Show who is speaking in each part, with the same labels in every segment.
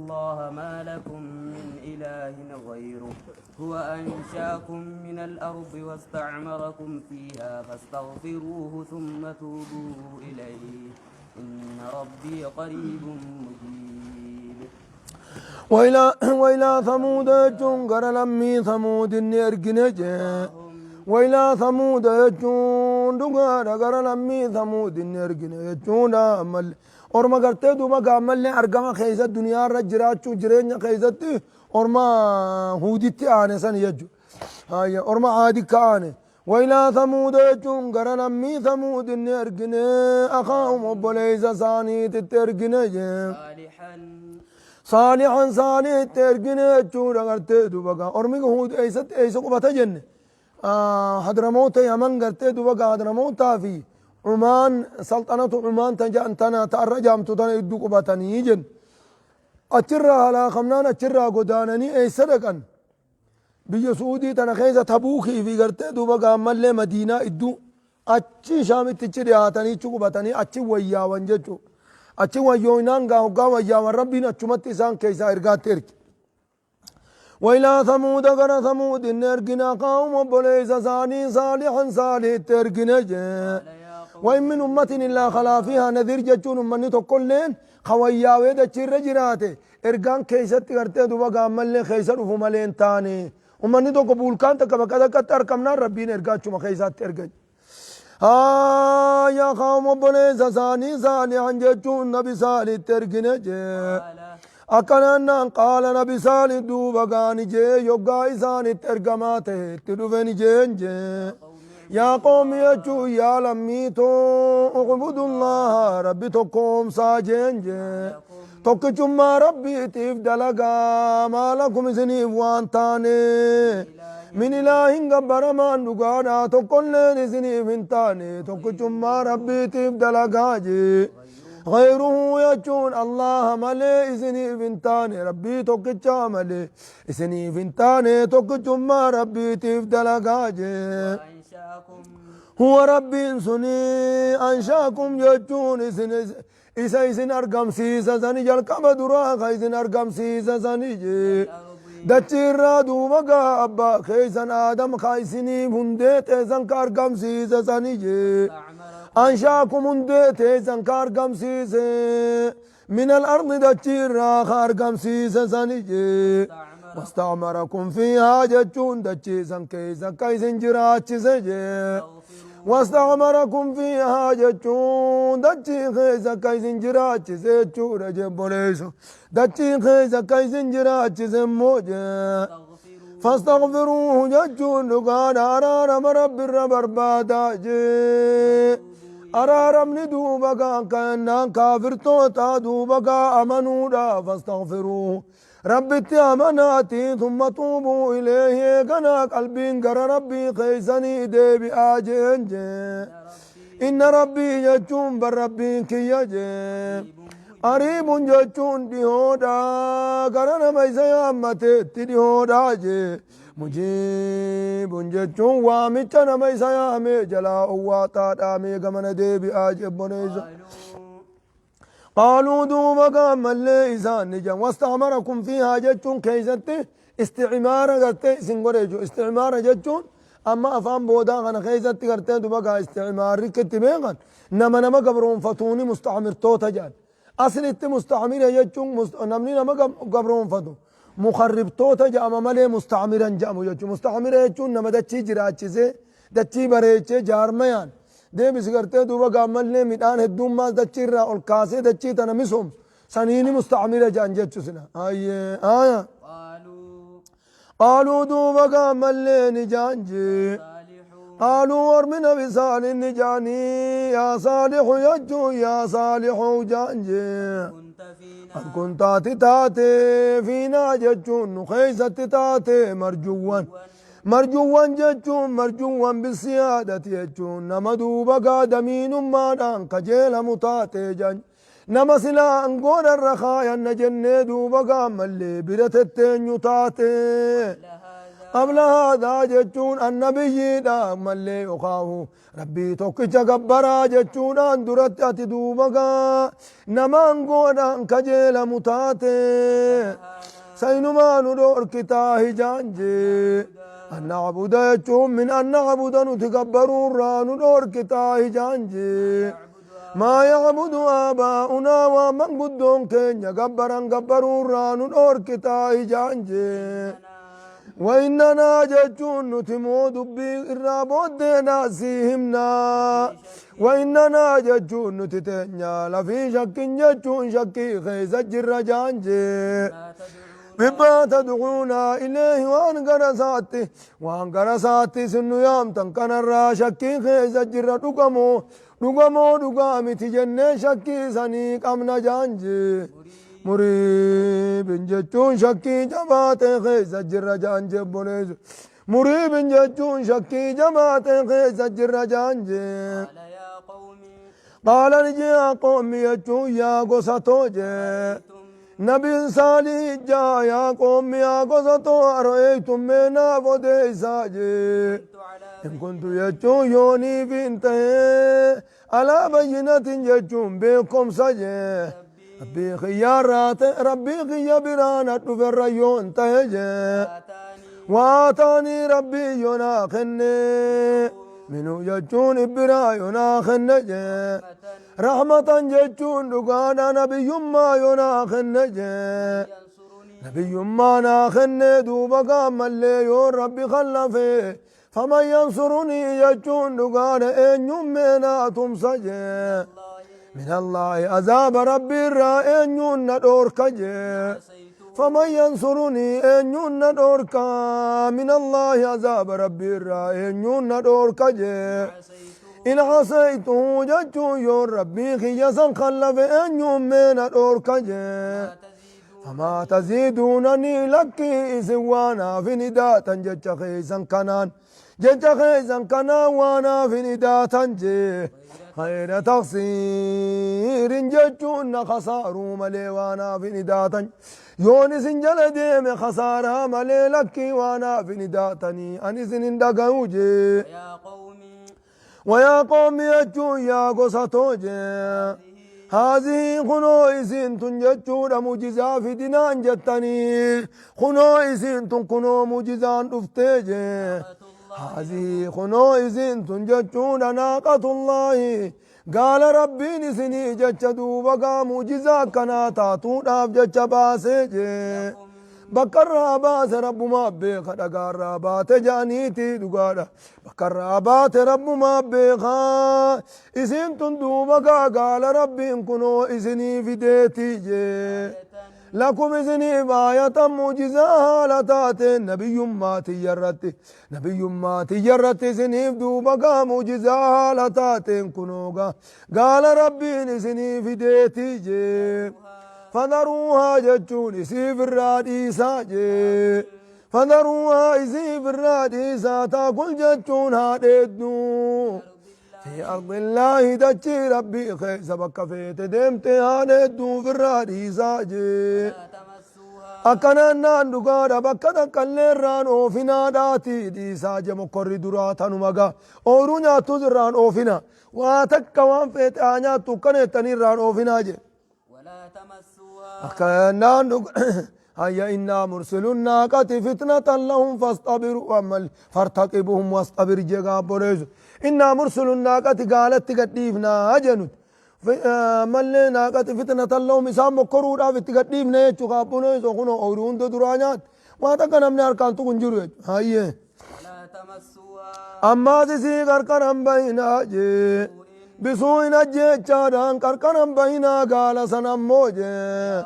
Speaker 1: الله ما لكم من إله غيره هو أنشاكم من الأرض واستعمركم فيها فاستغفروه ثم توبوا إليه إن ربي قريب مجيب.
Speaker 2: وإلى ثمود jechuun gara lammii ثمود inni ergine jee. وإلى ثمود jechuun dhugaadha, gara lammii ثمود inni ergine jechuudha. Ammallee orma gartee duuba gaammallee argama keessa duniyaarra jiraachuu jireenya keessatti orma huuditti aane san jechuudha, orma aadikka aane. وإلى ثمود jechuun gara lammii ثمود inni ergine, أخاهم obboleessa isaaniititti ergine jee.
Speaker 1: صالحا.
Speaker 2: صالحا saalihitti ergine jechuudha. Gartee duuba gaa ormi huud eessatti eessa qubata jenne? Hadramoota Yaman, gartee duuba gaa Hadramootaa fi Cumaan, salxanatu Cumaan ta jedhan tana ta'arra jaamtu tana idduu qubatanii jenne. Achirraa halaakamnaan achirraa godaananii eessa dhaqan? Biyya Suudii tana keessa Tabuukii fi gartee duuba gaammallee Madiinaa idduu achi Shaamittichi dhiyaatanii achi qubatanii achi wayyaawan jechuu. Achi wayyooynaan gaa hoggaa wayyaawan Rabbiin achumatti isaan keessaa ergaatti erge. وإلى ثمود gara ثمود inni ergina, أخاهم obboleessa isaanii صالحا saalihitti ergine jee.
Speaker 1: قال يا قوم
Speaker 2: وإن من أمة إلا خلا فيها نذير jechuun ummanni tokkolleen kawayyaawee dachiirra jiraate ergaan keessatti gartee duba gaammallee keessa dhufu malee hin taane. Ummanni tokko buulkaan takka bakka takkatti argamnaan Rabbiin ergaa achuma keessaatti erga. Haa yaa qaama obboleessa isaanii saalihan jechuun nabi saalitti ergine jee.
Speaker 1: قال
Speaker 2: Akkanannaan قال nabi saalih duuba gaani jee, yoggaa isaanitti ergamaa ta'e itti dhufeni jeen jee. يا قوم jechuun yaa lammiitoo, اعبدوا الله rabbi tokkoomsaa jeen jee. Tokkichummaa rabbiitiif dalagaa, ما لكم isiniif waan taane, من إله gabbaramaan dhugaadhaa tokkolleen isiniif hin taane, tokkichummaa rabbiitiif dalagaa jee. غيره jechuun allaha malee isiniif hin taane, rabbii tokkichaa malee isiniif hin taane, tokkichummaa rabbiitiif dalagaa jee.
Speaker 1: أنشأكم
Speaker 2: هو rabbiin suni أنشأكم jechuun isin isa isin argamsiisa sani, jalqaba duraa ka isin argamsiisa sani jee. Dachiirraa duuba gaa abbaa keeysan Aadam ka isiniif hundee teessan ka argamsiisa sani jee. أنشأكم hundee teessan ka argamsiise, من الأرض dachiirraa ka argamsiisa sani jee. واستعمركم فيها jechuun dachiisan keessa ka isin jiraachise jee. واستعمركم فيها jechuun dachii keessa ka isin jiraachise jechuudha jee. Boleessu dachii keessa ka isin jiraachise immoo jee. فاستغفروه jechuun dhugaadha araarama rabbirra barbaadaa jee. Araaramni duuba gaa kannaan kaafirtoota duuba gaa amanuudha. فاستغفروه rabbitti amanaati, ثم توبوا إليه eeganaa qalbiin gara rabbii keeysanii deebi'aa jeen jee. إن ربي jechuun bar rabbiin kiyya jee, قريب jechuun dhihoodha, gara nama isa yaammateetti dhihoodha jee. مجيب jechuun waamicha nama isa yaame jalaa owwaataadhaamee gamana deebi'aa jebboneessa. قالوا duuba gaammallee isaan ni jan. واستعمركم فيها jechuun keeysatti isticmaara gartee isin godhe jechuun. Isticmaara jechuun amma afaan boodaa kana keessatti gartee duba gaa isticmaarri itti beekan nama gabroonfatuuni mustacmirtoota jedhan. Aslitti mustacmira jechuun namni nama gabroonfatu mukarribtoota jedhama malee mustacmiran jedhamu jechuun. Mustacmira jechuun nama dachii jiraachisee, dachii bareechee, jaarmayaan deebisi gartee duuba gaammallee midhaan heddummaas dachii irraa ol kaasee dachii tana misoomsu saniini mustacmira jedhan jechu sila. Ayyee aya.
Speaker 1: قالوا
Speaker 2: قالوا duuba gaammallee ni jaanji.
Speaker 1: صالح.
Speaker 2: قالوا ormi nabi saalih ni jaanii, يا صالح jechuun yaa saalixu jaanji.
Speaker 1: كنت فينا
Speaker 2: قد كنت ati taate, فينا jechuun nu keeysatti taate, مرجوا. مرجوا jechuun مرجوا بالسيادة jechuun nama duuba gaadamiinummaadhaan kajeelamu taate jan, nama silaa angoodharra kaayanna jennee duuba gaammallee bira tetteenyu taate.
Speaker 1: لهذا
Speaker 2: Qabla haadhaa jechuun annabiyyiidha mallee yokaahu rabbii tokkicha gabbaraa jechuudhaan duratti ati duuba gaa namaan goodhaan kajeelamu taate saynumaa nu dhoorkitaa hijaanje an nacbuda jechuun min an nacbuda nuti gabbaruurraa nu dhoorkitaa hijaanje maa yacbudu aabaa'unaa waan manguddoon keenya gabbaran gabbaruurraa nu dhoorkitaa hijaanje وإننا jechuun nuti moo dubbii irraa booddeedhaa sii himnaa وإننا jechuun nuti teenya لفي شك jechuun shakkii keessa jirra jaanje
Speaker 1: ما تدعو
Speaker 2: مما تدعونا إليه waan gara isaatti waan gara isaatti isin nu yaamtan kanarraa shakkii keessa jirra dhugamoo dhugamoo dhugaa miti jennee shakkii sanii qabna jaanje مريب jechuun shakkii jabaatee keessa jirra jaanje obboleessu مريب jechuun shakkii jabaatee keessa jirra jaanje
Speaker 1: قال يا قوم
Speaker 2: قال ni يا قوم jechuun yaa gosa too jee nabiin saalih jaa يا قوم yaa gosa too أرأيتم mee naaf odeessaa jee
Speaker 1: كنت على
Speaker 2: إن كنت jechuun yooniif hin ta'e على بينة jechuun beekumsa jee rabbii kiyyaarraa ta'e rabbii kiyya biraan dhuferra yoon ta'e jee
Speaker 1: آتاني
Speaker 2: وآتاني ربي yoonaa kenne منه jechuun ibbiraa yoonaa kenne jee رحمة jechuun dhugaadha nabiyyummaa yoonaa kenne jee
Speaker 1: ينصرني
Speaker 2: nabiyyummaa naa kenne duuba gaammallee yoo rabbi kallafe فمن ينصرني jechuun dhugaadha eenyummee naa tumsa jee
Speaker 1: الله
Speaker 2: من الله azaaba rabbii irraa eenyuun na dhoorka jee
Speaker 1: عصيت
Speaker 2: فمن ينصرني eenyuun na dhoorka من الله azaaba rabbii irraa eenyuun na dhoorka jee
Speaker 1: عصيت
Speaker 2: إن عصيته jechuun yoo rabbii kiyya san kallafe eenyuun mee na dhoorka jee
Speaker 1: ما تزيدون
Speaker 2: فما تزيدونني lakkii isin waanaaf hin idaatan jecha keeysan kanaan jecha keeysan kanaan waanaaf hin idaatan jee غير تقصير jechuun na khasaaruu malee waanaaf hin idaatan yoon isin jala deeme khasaaraa malee lakkii waanaaf hin idaatanii an isin hin dhagayu jee
Speaker 1: يا قوم
Speaker 2: ويا قوم jechuun yaa gosa too jee هذه kunoo isin tun jechuudha mujizaa fidinaan jettanii kunoo isin tun kunoo mujizaan dhuftee jee هذه kunoo isin tun jechuudha ناقة الله gaala rabbiin isinii jecha duuba gaa mujizaa akkanaa taatuudhaaf jecha baasee jee bakka irraa baase rabbumaa beeka dhagaarraa baate jaaniiti dhugaadha bakka irraa baate rabbumaa beeka isin tun duuba gaa gaala rabbiin kunoo isinii fideeti jee لكم isiniif آية mujizaa haala taateen nabiyyummaa tiyyarratti nabiyyummaa tiyyarratti isiniif duuba gaa mujizaa haala taateen kunoo gaa gaala rabbiin isinii fideeti jee فذروها jechuun isiif irraa dhiisaa jee فذروها isiif irraa dhiisaa تأكل jechuun haa dheeddu في أرض الله dachii rabbii keessa bakka feete deemte haa dheedduuf irraa dhiisaa jee
Speaker 1: لا تمسوها
Speaker 2: akkanaan naan dhugaadha bakka takkallee irraan oofinaadhaati dhiisaa je mokkorri duraa tanuma gaa ooyiruu nyaattus irraan oofina waa takka waan feete haa nyaattu akkana jettanii irraan oofinaa je
Speaker 1: ولا تمسوها
Speaker 2: akkanaan dhug هيا إنا مرسل الناقة فتنة لهم فاصطبروا أما فارتقبهم واصطبر جيغا بوريز إنا مرسل الناقة قالت تقديفنا أجنت mallee ناقة فتنة لهم isaan mokkoruudhaaf itti gadhiifne jechuu gaabboneessu kunoo ooyiruu hunda duraa nyaat waa takka namni harkaan tuqu hin jiru jechu hayyee
Speaker 1: ولا تمسوها
Speaker 2: ammaas isii qarqaran bayinaa jee بسوء ajjeechaadhaan qarqaran bayinaa gaala san ammoo jee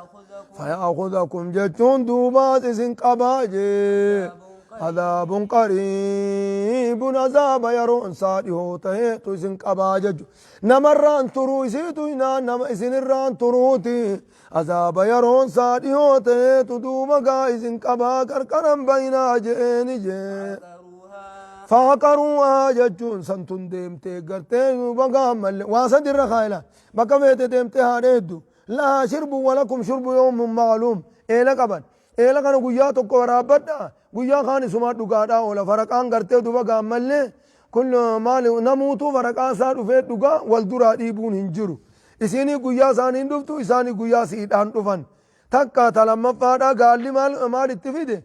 Speaker 1: يأخذكم
Speaker 2: فيأخذكم jechuun duubaas isin qabaa jee عذاب قريب azaaba yeroon isaa dhihoo ta'eetu isin qabaa jechu namarraan turuu isiitu hinaan nama isinirraan turuuti azaaba yeroon isaa dhihoo ta'eetu duuba gaa isin qabaa qarqaran bayinaa je'eeni jee
Speaker 1: فعقروها
Speaker 2: فعقروها jechuun santun deemtee gartee duuba gaammalle waa sadirra kaayila bakka feete deemtee haa dheeddu لها شرب ولكم شرب يوم معلوم eela qaban. Eela kana guyyaa tokko waraabbadha. Guyyaa kaan isumaa dhugaadhaa oola. Faraqaan gartee duba gaammallee kun maali namuutuu faraqaa isaa dhufee dhugaa wal duraa dhiibuun hin jiru. Isinii guyyaa isaaniin dhuftu, isaanii guyyaa siidhaan dhufan. Takka ta lammaffaadha gaalli maal maal itti fide?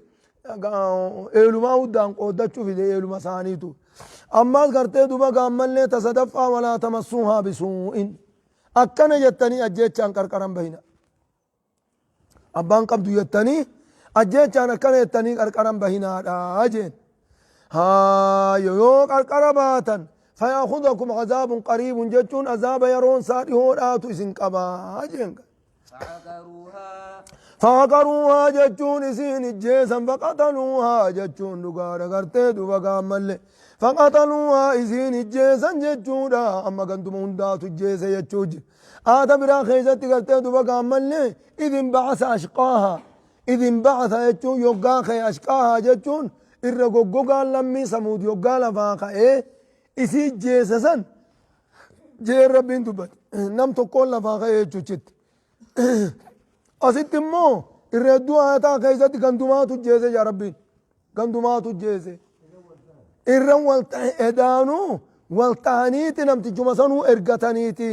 Speaker 2: Eelumaa huddaan qooddachuu fide eeluma isaaniitu. Ammaas gartee duba gaammallee ta sadaffaa walaa tamassuuhaa bisuu'in. Akkana jettanii ajjeechaan qarqaran bahina. Abbaan qabdu jettanii ajjeechaan akkana jettanii qarqaran bahinaadha jeen. Haayo, yoo qarqara baatan فيأخذكم عذاب قريب jechuun azaaba yeroon isaa dhihoodhaatu isin qabaa jeen.
Speaker 1: فعقروها.
Speaker 2: فعقروها jechuun isin ijjeesan. فقتلوها jechuun dhugaadha gartee duba gaammalle فقتلوها isin ijjeesan jechuudha. Amma ganduma hundaatu ijjeese jechuu jira. Aata biraa keessatti gartee duba gaammalle إذ انبعث أشقاها. إذ انبعث jechuun yoggaa ka'e. أشقاها jechuun irra goggogaan lammii Samuud yoggaa lafaa ka'ee isii ijjeese san jeen Rabbiin dubbate. Nam tokkoon lafaa ka'ee jechuuchitti. Asitti immoo irra hedduu aayataa keessatti gandumaatu jeese jaa Rabbiin. Gandumaatu jeese. Irra wal edaanuu wal ta'aniiti namtichuma sanuu ergataniiti.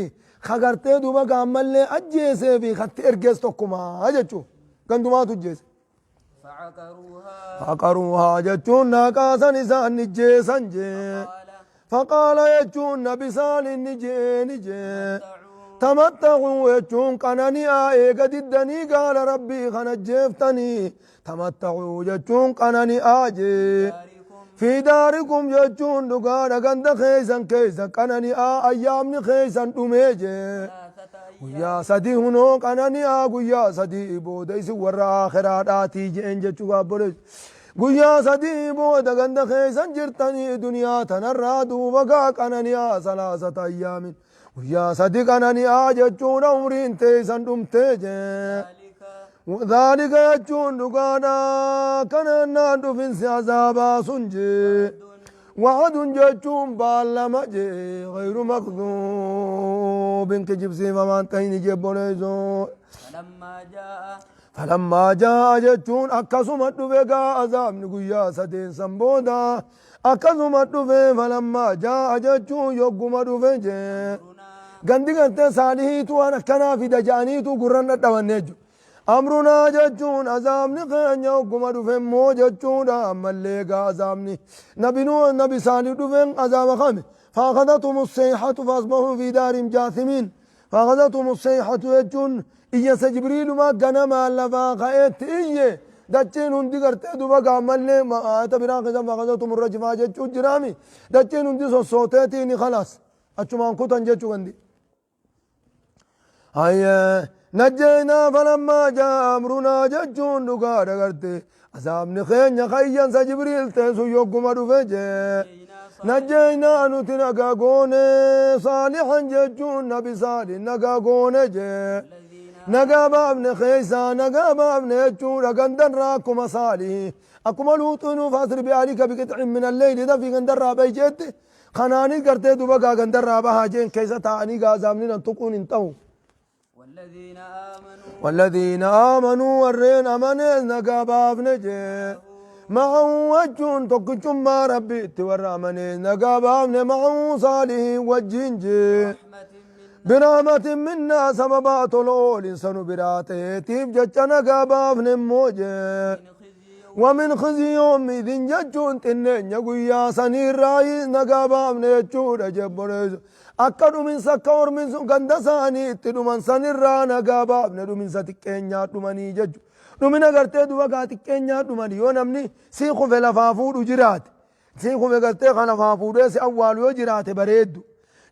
Speaker 2: Kagartee duuba gaammallee ajjeesee fi katti ergees tokkumaa jechuu. Gandumaatu jeese.
Speaker 1: فعقروها.
Speaker 2: فعقروها jechuun naaqaasan isaan ijjeesan jee.
Speaker 1: قال
Speaker 2: فقال jechuun nabi Saalin ni jee ni jee. تمتعوا jechuun qanani'aa eega diddanii gaala Rabbii kana jeeftanii. تمتعوا jechuun qanani'aa jee.
Speaker 1: داركم.
Speaker 2: في داركم jechuun dhugaadha ganda keeysan keeysa qanani'aa ayyaamni keeysan dhumee jee.
Speaker 1: ثلاثة أيام.
Speaker 2: Guyyaa sadii hunoo qanani'aa, guyyaa 3 booda isin warra aakhiraadhaatii jeen jechuu gaabboleessu. Guyyaa 3 booda ganda keeysan jirtanii duniyaa tanarraa duuba gaa qanani'aa. ثلاثة أيام guyyaa 3 qanani'aa jechuudha, umriin teeysan dhumtee jee.
Speaker 1: ذلك
Speaker 2: ذلك jechuun dhugaadha kanannaan dhufinsi azaabaa sun jee. وعد jechuun baallama jee. غير مكذوب kijibsiifamaan tahini jebboleessoo.
Speaker 1: فلما جاء
Speaker 2: فلما جاء jechuun akkasuma dhufe gaa azaabni guyyaa sadeen san booda akkasuma dhufe. فلما جاء jechuun yogguma dhufe jee.
Speaker 1: أمرنا
Speaker 2: Gandi gartee Saalihiitu waan akkanaa fida ja'aniitu gurran dhadhabanne jechuudha. أمرنا jechuun azaabni keenya hogguma dhufe immoo jechuudha. Ammallee gaa azaabni nabi nuu nabi Saalih dhufeen azaaba kame. فأخذتهم الصيحة فأصبحوا في دارهم جاثمين. فأخذتهم الصيحة jechuun iyyansa Jibriilumaa ganamaan lafaa ka'eetti iyye dachiin hundi gartee duba gaammallee aayata biraa keessa فأخذتهم الرجفة jechuun jiraami. Dachiin hundi sossooteetiin خلاص achumaan kutan jechuu gandi. Hayya, نجينا فلما جاء أمرنا jechuun dhugaadha garte azaabni keenya kayyansa Jibriil teessu yogguma dhufe jee. نجينا nuti nagaa goone. صالحا jechuun nabi Saalih nagaa goone jee. Nagaa baafne keeysaa nagaa baafne jechuudha gandarraa akkuma Saalih akkuma Luuxinuu فأسر بأهلك بقطع من الليل dafii gandarraa bahi jeetti kanaanis gartee duba gaa gandarraa bahaa jeen keessa taa'anii gaa azaabni nan tuquun hin ta'u.
Speaker 1: والذين آمنوا
Speaker 2: والذين آمنوا warreen amanees nagaa baafne jee. معه wajjuun tokkichummaa Rabbiitti warra amanees nagaa baafne. معه Saalihii wajjin jee.
Speaker 1: رحمة منا.
Speaker 2: برحمة منا sababaa tola oolinsa nu biraa ta'eetiif jecha nagaa baafne immoo jee.
Speaker 1: من خزي
Speaker 2: ومن خزي يومئذ jechuun xinneenya guyyaa saniirraa nagaa baafne jechuudha jebboleessu. Akka dhuminsa akka ormin sun ganda isaanii itti dhuman sanirraa nagaa baafne. Dhuminsa xiqqeenyaa dhumanii jechu. Dhumina gartee duba gaa xiqqeenyaa dhumanii yoo namni sii kufe lafaa fuudhu jiraate, sii kufe gartee kan lafaa fuudhee si awwaalu yoo jiraate bareeddu.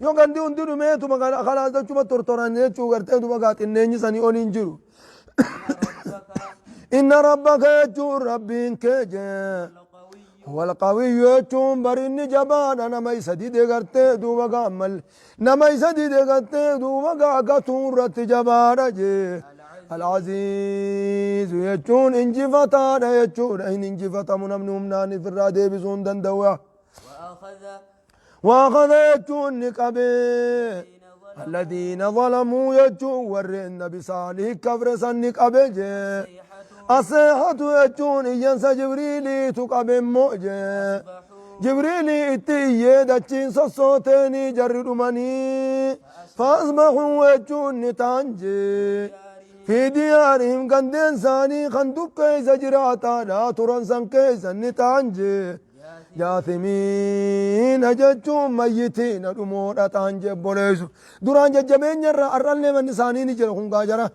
Speaker 2: Yoo gandi hundi dhumeetuma خلاص jechuma tortoran jechuu gartee duba gaa xinneenyi sanii oliin jiru.
Speaker 1: ربك
Speaker 2: إن ربك jechuun Rabbiin kee jee.
Speaker 1: القوي
Speaker 2: هو القوي jechuun barinni jabaadha. Nama isa dide gartee duuba gaammal nama isa dide gartee duuba gaa gatuu irratti jabaadha jee. العزيز jechuun injifataadha jechuudha. Hin injifatamu, namni humnaan ifirraa deebisuu hin danda'u.
Speaker 1: وأخذ
Speaker 2: وأخذ jechuun ni qabee.
Speaker 1: الذين ظلموا
Speaker 2: الذين ظلموا jechuun warreen nabi Saalih kafre san ni qabe jee.
Speaker 1: الصيحة.
Speaker 2: Aseehatu jechuun iyyansa Jibriiliitu qabe immoo jee. Jibriilii itti iyyee dachiin sossooteenii jarri dhumanii. Faasbahuu jechuun ni ta'an jee. Fi diyaarihim gandeen isaanii kan dur keessa jiraataadhaa turan san keessa ni ta'an jee. Jaasimiina jechuun mayyitiina dhumoodha ta'an jee obboleessu. Duraan jajjabeenya irraa har'allee manni isaanii ni jira kun gaajara.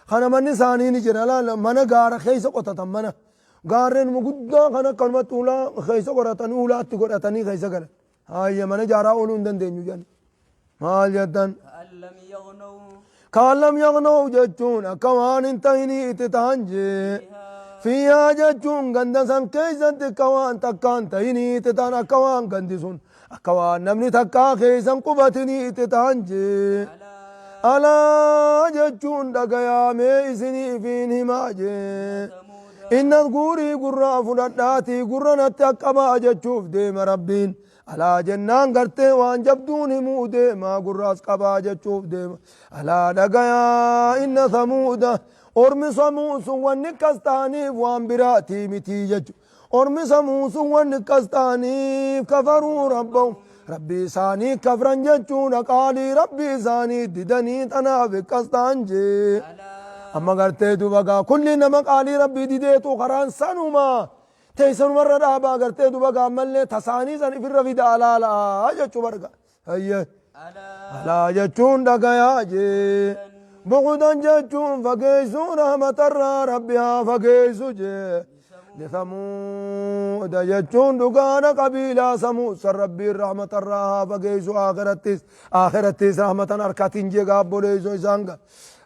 Speaker 2: Kana manni isaanii ni jira laala mana gaara keessa qotatan mana. Gaarreenuma guddaa kan akkanumatti ulaa keessa qoratanii ulaatti godhatanii keessa galan. Haayya mana jaaraa ooluu hin dandeenyu jedhan. Maal jettan?
Speaker 1: كأن لم يغنوا
Speaker 2: Kaan lam yaqnoo jechuun akka waan hin ta'inii itti ta'an jee. Fiihaa jechuun ganda san keessatti akka waan takkaan ta'inii itti ta'an akka waan gandi sun akka waan namni takkaa keessan qubatinii itti ta'an jee. Alaa jechuun dhagayaamee isiniifiin himaa jee. Inna guurii gurraa fudhadhaatii gurra natti akkabaa jechuuf deema Rabbiin. Alaa jennaan gartee waan jabduun himuu deema gurraas qabaa jechuuf deema. Alaa dhagayaa inna samuuda ormi samuu sun wanni akkas ta'aniif waan biraatii mitii jechu. Ormi samuu sun wanni akkas ta'aniif kafaruu rabbahum. Rabbii isaanii kafran jechuudha qaalii rabbii isaanii didanii tanaaf akkas ta'an jee. Amma gartee duuba gaa kulli nama qaalii rabbii dideetu karaan sanuma teessanumarra dhaabaa gartee duuba gaa ammallee tasaanii san ifirra fida alaalaa jechuu barga. Hayyee. Alaa jechuun dhagayaa jee. Bu'udan jechuun fageessuu rahmatarraa rabbi haa fageessu jee. Lisamuuda jechuun dhugaadha qabiilaa samuud san rabbiin rahmatarraa haa fageessu akhirattis akhirattis rahmatan harkatiin jee gaabboleessu isaan ga.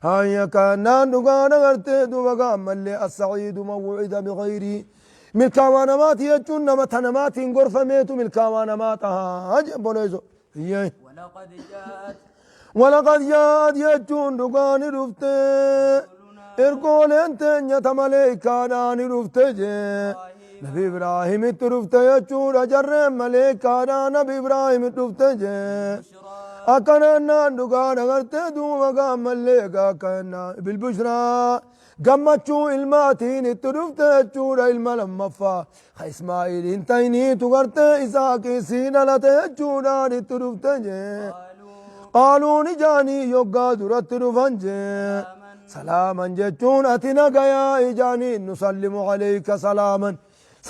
Speaker 2: Hayya kanaan dhugaadha gartee duuba gaammallee as-sa'iidu man wu'ida bikhayrii. Milkaawaa namaati jechuun nama tanamaatiin gorfameetu milkaawaa namaa tahaa jee obboleessu. Iyyee.
Speaker 1: ولقد جاءت
Speaker 2: Walaqad jaa'at jechuun dhugaa ni dhufte. Ergooleen teenya ta maleeykaadhaa ni dhufte jee. Nabi Ibraahimitti dhufte jechuudha jarreen maleeykaadhaa Nabi Ibraahimitti dhufte jee. Akkanaan naan dhugaadha gartee duuba gaammallee gaakkanaa bilbishraa gammachuu ilmaatiin itti dhufte jechuudha ilma lammaffaa. Ka Ismaa'iiliin ta'iniitu gartee Isaaqii sii dhalate jechuudhaan itti dhufte jee.
Speaker 1: قالوا
Speaker 2: Qaaluu ni jaanii yoggaa duratti dhufan jee. Salaaman jechuun ati nagayaa ijaanii nusallimu alayka salaaman.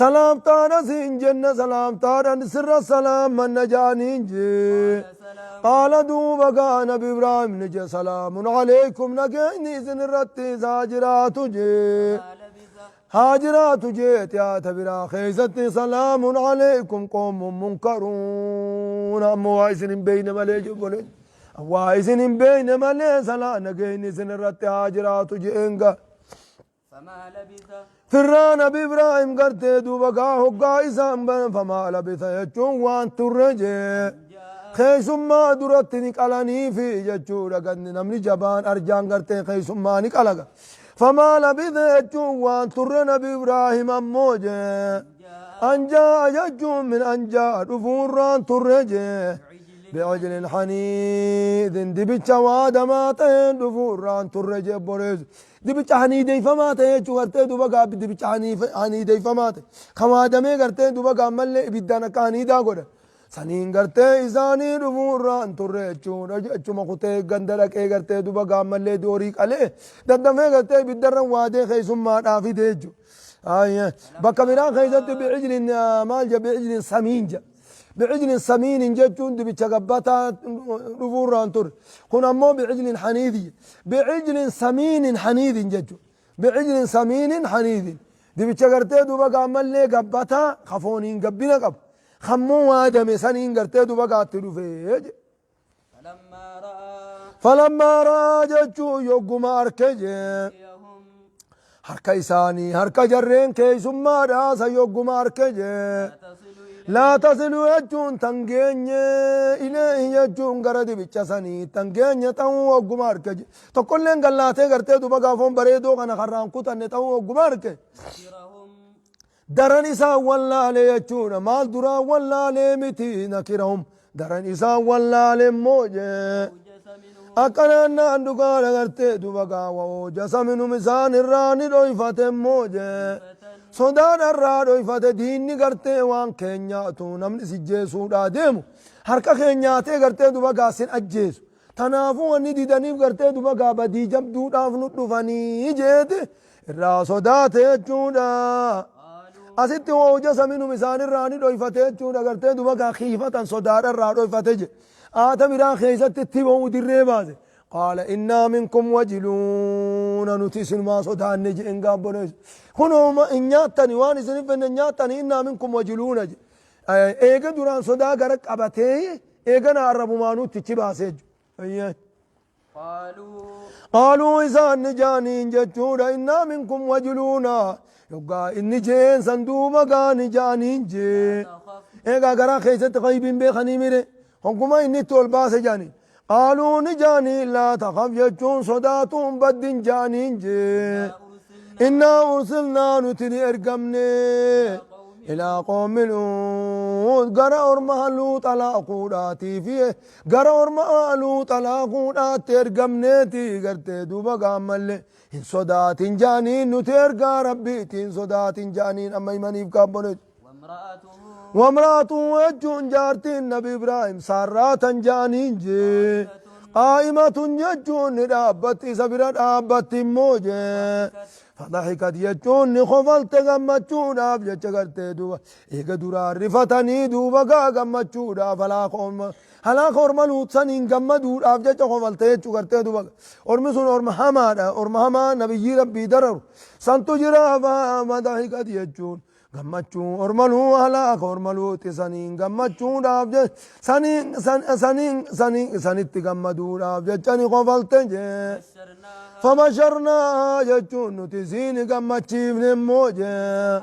Speaker 2: Salaamtaadha siin jenna salaamtaadha sirra salaaman na jaaniin jee.
Speaker 1: سلام
Speaker 2: Qaala duuba gaa nabi Ibraahim ni jee salaamun alaykum nageenyi isin irratti isaa jiraatu jee.
Speaker 1: ما لبث
Speaker 2: Haa jiraatu jeeti haata biraa keessatti salaamun alaykum qoomun munkaruun ammoo waa isin hin beeyne malee jebboleen. Waa isin hin beeyne malee salaa nageenyi isin irratti haa jiraatu jeen gaa.
Speaker 1: فما لبث
Speaker 2: Firraa nabi Ibraahim gartee duuba gaa hoggaa isaan banan famaa labisa jechuun waan turre jee. Keessummaa duratti ni qalaniifi jechuudha ganni namni jabaan arjaan gartee keessummaa ni qalaga. Famaa labisa jechuun waan turre nabi Ibraahim ammoo jee. Anjaa jechuun min anjaa dhufuurraan turre jee. Bi'ijlin haniidin dibicha waadamaa ta'een dhufuurraan turre jee boreessu. Dibicha haniideeffamaa ta'e jechuu gartee duuba gaabbi dibicha haniideeffamaa ta'e. Kan waadamee gartee duuba gaammallee ibiddaan akka haniidaa godha. Saniin gartee isaanii dhufuurraan turre jechuudha jechuma kutee ganda dhaqee gartee duuba gaammallee doorii qalee daddafee gartee ibiddarra waadee keessummaadhaa fide jechuudha. Bakka biraa keessatti bi'ijlin maal jedha bi'ijlin samiin jedha. Bi'ijlin samiinin jechuun dibicha gabbataa dhufuurraan ture. Kun ammoo bi'ijlin haniidi. Bi'ijlin samiinin haniidin jechuudha. Bi'ijlin samiinin haniidin. Dibicha gartee duuba gaammallee gabbataa kafooniin gabbina qabu. Kammoo waadame saniin gartee duuba gaatti dhufee jedhe.
Speaker 1: فلما رأى
Speaker 2: Falammaa ra'aa jechuun yogguma arke jee.
Speaker 1: أيديهم
Speaker 2: Harka isaanii harka jarreen keessummaadhaa san yogguma arke jee.
Speaker 1: لا تصل إليه
Speaker 2: Laa tasilu jechuun tan geenye ileehi jechuun gara dibicha sanii tan geenye ta'uu hogguma arke je. Tokkolleen gallaatee gartee duuba gaafoon bareedoo kana karraan kutanne ta'uu hogguma arke.
Speaker 1: نكرهم
Speaker 2: Daran isaan wallaalee jechuudha. Maal duraan wallaalee miti nakirahum. Daran isaan wallaalee immoo jee.
Speaker 1: أوجس منهم
Speaker 2: Akkanaan naan dhugaadha gartee duba gaa wa'oojasa minhum isaan irraa ni dhoyfate immoo jee. Sodaadha irraa dhoyfate diinni gartee waan keenyaatu namni si jeesuudhaa deemu harka keenyaatee gartee duba gaa sin ajjeesu. Tanaafuu wanni didaniif gartee duba gaa badii jabduudhaaf nu dhufanii jeete irraa sodaate jechuudha. Asitti wa'oojasa minhum isaan irraa ni dhoyfate jechuudha gartee duba gaa khiifatan sodaadha irraa dhoyfate je. Aata biraa keessatti itti ba'uu dirree baase. Qaala innaa minkum wajiluuna nuti isinumaa sodaanne jeen gaabboleessu. Kunoo hin nyaattani waan isin fenne hin nyaattani innaa minkum wajiluuna je. Eega duraan sodaa gara qabatee eegana arrabumaanuu itti baasee jechuudha. Qaaluu isaan ni jaaniin jechuudha innaa minkum wajiluuna yoggaa inni jeen san duuba gaa ni jaaniin jee. Eegaa garaa keessatti qaybiin beekanii mire hogguma inni itti ol baase jaaniin. Qaaluu ni jaaniin laa takhaf jechuun sodaatuun baddin jaaniin jee. Innaa ursilnaa nuti ni ergamne ilaa qoomi Luut gara orma Luuxa laaquudhaatii fi gara orma Luuxa laaquudhaatti ergamneeti gartee duuba gaammallee hin sodaatin jaaniin nuti ergaa rabbiiti hin sodaatin jaaniin amma himaniif kaabboleessu. Wamraatu jechuun jaartiin Nabi Ibraahim saarraatan jaaniin jee. Qaa'imatun jechuun ni dhaabbatti isa bira dhaabbatti immoo jee. Fadahikat jechuun ni kofalte gammachuudhaaf jecha gartee duuba eega duraan rifatanii duuba gaa gammachuudhaaf halaaka orma luutsaniin gammaduudhaaf jecha kofalte jechuu gartee duuba ormi sun orma hamaadha orma hamaa nabiyyii rabbii dararu santu jira fadahikat jechuun gammachuu orma luu halaaka orma luuxi saniin gammachuudhaaf saniin sanitti gammaduudhaaf jecha ni kofalte jee. Fabasharnaa jechuun nuti isiin gammachiifne immoo jee.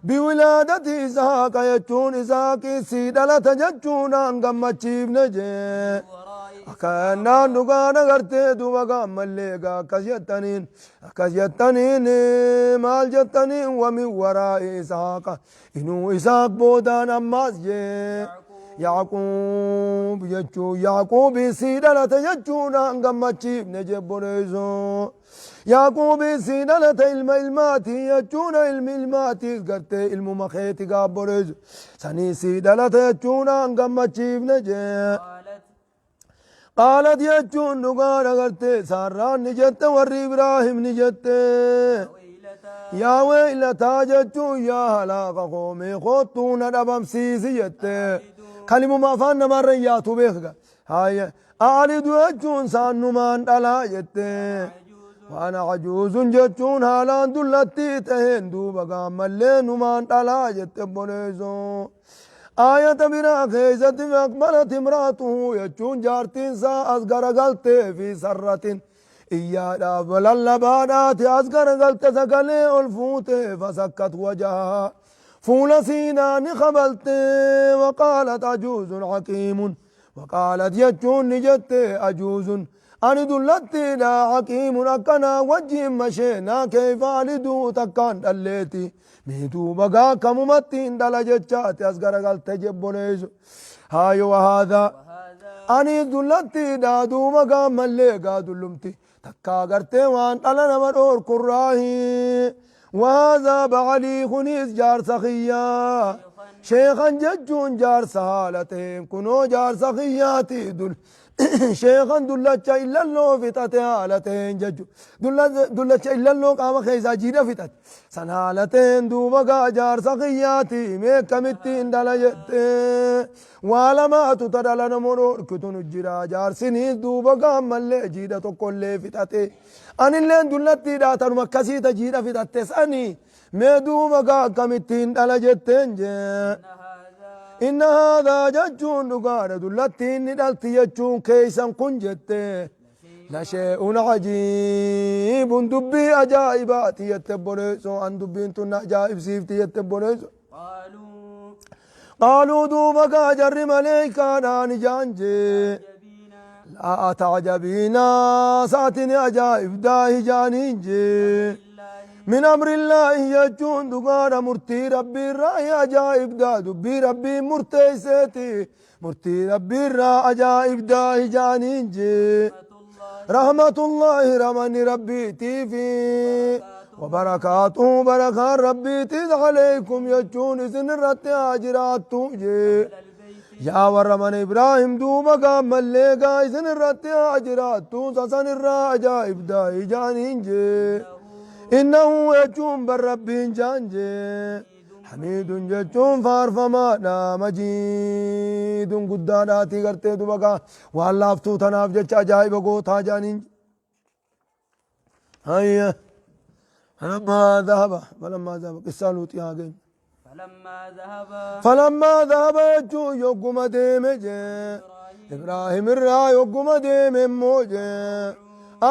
Speaker 2: Biwilaadati Isaaqa jechuun Isaaqii sii dhalata jechuudhaan gammachiifne jee. Akkannaan dhugaan agartee duuba gaammallee egaa akkas jettaniin akkas jettaniin maal jettaniin wamin waraa'i Isaaqa inuu Isaaq boodaan ammaas jee. Yaaquub jechuun Yaaquubii sii dhalate jechuudhaan gammachiifne jebboleessoo. Yaaquubii sii dhalate ilma ilmaatii jechuudha ilmi ilmaatiis gartee ilmuma keeti gaabboleessu. Sanii sii dhalate jechuudhaan gammachiifne jee. Qaalat jechuun dhugaadha gartee saarraan ni jette warri Ibraahim ni jette. Yaa weeylataa jechuun yaa halaaka koomee koottuu na dhabamsiisi jette. Kalimuma afaan namaarra hin yaatu beekga. Haaya aalidu jechuun saannumaan dhalaa jette. Waan ajuuzun jechuun haalaan dullattii taheen duuba gaammallee numaan dhalaa jette obboleessoo. Aayata biraa keessatti aqbalat imraatuhu jechuun jaartiin isaa as garagaltee fi sarratin iyyaadhaaf lallabaadhaati as garagalte sagalee ol fuute fasakkat wajahaa fuula siinaa ni kabalte waqaalat ajuuzun haqiimun waqaalat jechuun ni jette ajuuzun ani dullattiidha haqiimun akkanaa wajjiin masheenaa keeyfa aliduu takkaan dhalleeti mee duuba gaa kamumatti hin dhala jechaati as garagalte jebboleessu haayo wahaadhaa ani dullattiidha duuba gaa mallee gaa dullumti takkaa gartee waan dhala nama dhoorkurraahi wahaadhaa bacalii kunis jaarsa kiyyaa sheekan jechuun jaarsa haala ta'een kunoo jaarsa kiyyaati dul sheekan dullacha illalloo fixate haala ta'een jechu dullacha illalloo qaama keessaa jiidha fixate san haala ta'een duuba gaa jaarsa kiyyaati mee akkamittiin dhala jettee waa lamaatu ta dhala nama dhorkitu nu jira jaarsiniis duuba gaa ammallee jiidha tokkollee fixate anilleen dullattiidha tanuma akkasii ta jiidha fixatte sani mee duuba gaa akkamittiin dhala jetteen jee. Inna haadhaa jechuun dhugaadha dullattiin ni dhalti jechuun keeysan kun jette. Lashee'un ajiibun dubbii ajaa'ibaati jette obboleessoo an dubbiin tun na ajaa'ibsiifti jette obboleessoo. Qaaluu duuba gaa jarri maleeykaadhaan ijaan jee. Laa ta'jabiinaa sa'ati ni ajaa'ibdaa hijaaniin jee. Min amrillaahi jechuun dhugaadha murtii rabbii irraa ajaa'ibdaa dubbii rabbiin murteesseeti murtii rabbii irraa ajaa'ibdaa hijaaniin jee. Rahmatullaahi rahmanni Rabbiitii fi wabarakaatuhu barakaan Rabbiitiis aleeykum jechuun isin irratti haa jiraattu jee. Yaa warra mana Ibraahim duuba gaammallee gaa isin irratti haa jiraattu sasan irraa ajaa'ibdaa ijaaniin jee. Innahu jechuun bar Rabbiin jaan jee. Hamiidun jechuun faarfamaadha majiidun guddaadhaatii gartee duba gaa waan laaftuu tanaaf jecha ajaa'iba gootaa jaaniin. Hayya. Falammaa dhahaba falammaa dhahaba qissaa luuxii haa geenyu.
Speaker 1: Falammaa dhahaba.
Speaker 2: Falammaa dhahaba jechuun yogguma deeme jee. Ibraahim irraa yogguma deeme immoo jee.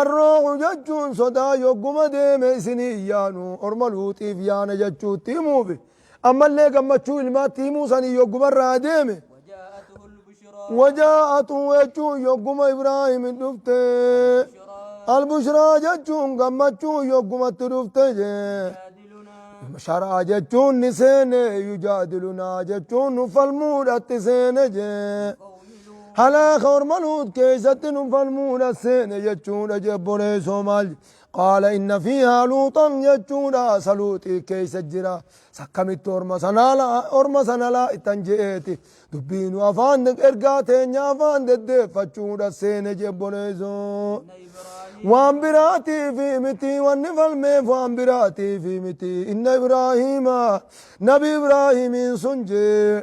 Speaker 2: Arroohu jechuun sodaa yogguma deeme isinii yaanu orma luuxiif yaana jechuutti himuufi. Ammallee gammachuu ilmaatti himuu sanii yogguma irraa deeme. Wajaa'atu jechuun yogguma Ibraahim dhufte. Albushraa jechuun gammachuu yoggumatti dhufte jee. Shar'a jechuun ni seene yujaadilunaa jechuun nu falmuudhatti seene jee. Halaaka orma Luut keessatti nu falmuudha seene jechuudha jee obboleessoo maal qaala inna fiihaa luuxan jechuudha sa luuxii keessa jira sakkamitti orma sanaa orma sana laa ittan je'eeti dubbii nu afaan ergaa teenya afaan deddeeffachuudha seene jee obboleessoo waan biraatiif miti wanni falmeef waan biraatiif miti inna ibraahiima nabi ibraahimiin sun jee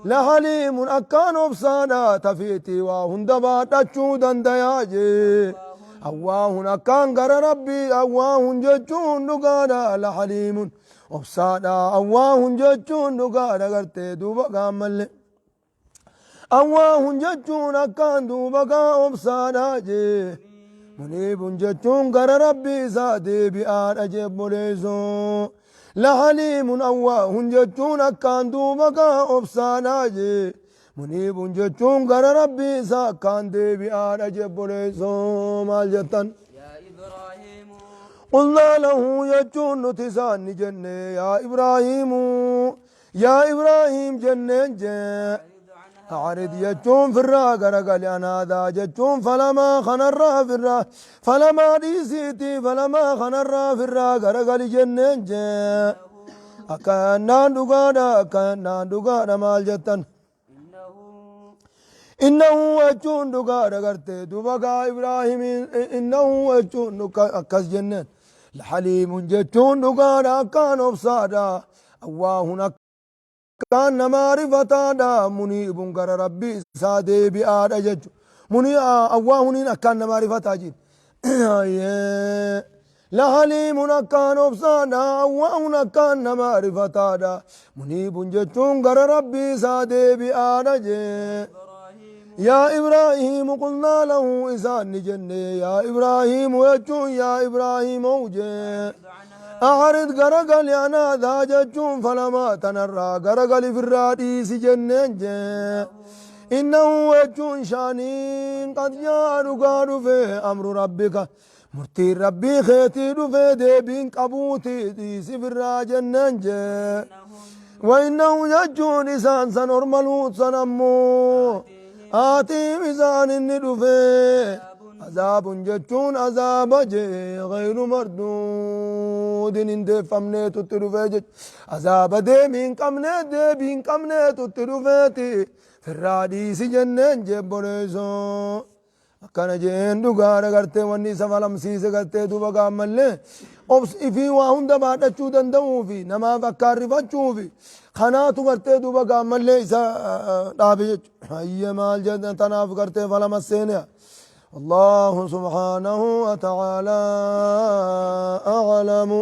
Speaker 2: Lahaliimun akkaan obsaadha tafiitii waa hunda baadhachuu dandayaa jee. Awwaahun akkaan gara Rabbii awwaahun jechuun dhugaadha lahaliimun obsaadha awwaahun jechuun dhugaadha gartee duuba gaammalle. Awwaahun jechuun akkaan duuba gaa obsaadha jee. Muniibun jechuun gara Rabbii isaa deebi'aadha jee obboleessoo. Lahaliimun awwaahun jechuun akkaan duuba gaa obsaadha jee. Muniibun jechuun gara Rabbii isaa akkaan deebi'aadha jee obboleessoo maal jettan.
Speaker 1: Yaa Ibraahiimu.
Speaker 2: Qulnaa lahu jechuun nuti isaan ni jenne yaa Ibraahiimu yaa Ibraahiim jenneen jee. A'rid jechuun firraa garagali an haadaa jechuun falamaa kanarraa firraa falamaa dhiisiitii falamaa kanarraa firraa garagali jenneen jee. Akkannaan dhugaadha akkannaan dhugaadha maal jettan. Innahu jechuun dhugaadha gartee duba gaa Ibraahimiin innahu jechuun akkas jenneen. Haliimun jechuun dhugaadha akkaan obsaadha. Awwaahun akkaan namaa rifataadha. Muniibun gara rabbii isaa deebi'aadha jechuudha. Munii awwaahuniin akkaan namaa rifataa jiru. Lahaliimun akkaan obsaadha. Awwaahun akkaan namaa rifataadha. Muniibun jechuun gara rabbii isaa deebi'aadha jee. Yaa Ibraahiimu qulnaa lahu isaan ni jenne yaa Ibraahiimu jechuun yaa Ibraahiimow jee. A'rid garagali an haadhaa jechuun falamaa tanarraa garagali firraa dhiisi jenneen jee. Innahu jechuun shaaniin qad jaa'a dhugaa dhufe amru rabbika murtiin rabbii keetii dhufe deebiin qabuuti dhiisi firraa jenneen jee. Wa innahu jechuun isaan san orma luut san ammoo aatiim isaan inni dhufe azaabun jechuun azaaba jee gayru marduudin hin deeffamneetu itti dhufee jechu azaaba deemii hin qabnee deebii hin qabneetu itti dhufeeti firraa dhiisi jenneen jebboleessoo. Akkana je'een dhugaadha gartee wanni isa falamsiise gartee duuba gaammallee obs ifii waa hunda baadhachuu danda'uu fi namaaf akkaan rifachuu fi kanaatu gartee duuba gaammallee isa dhaabe jechuudha. Hayya maal jedhan tanaaf gartee falama seenea. Allahu subhaanahu wa ta'ala a'lamu.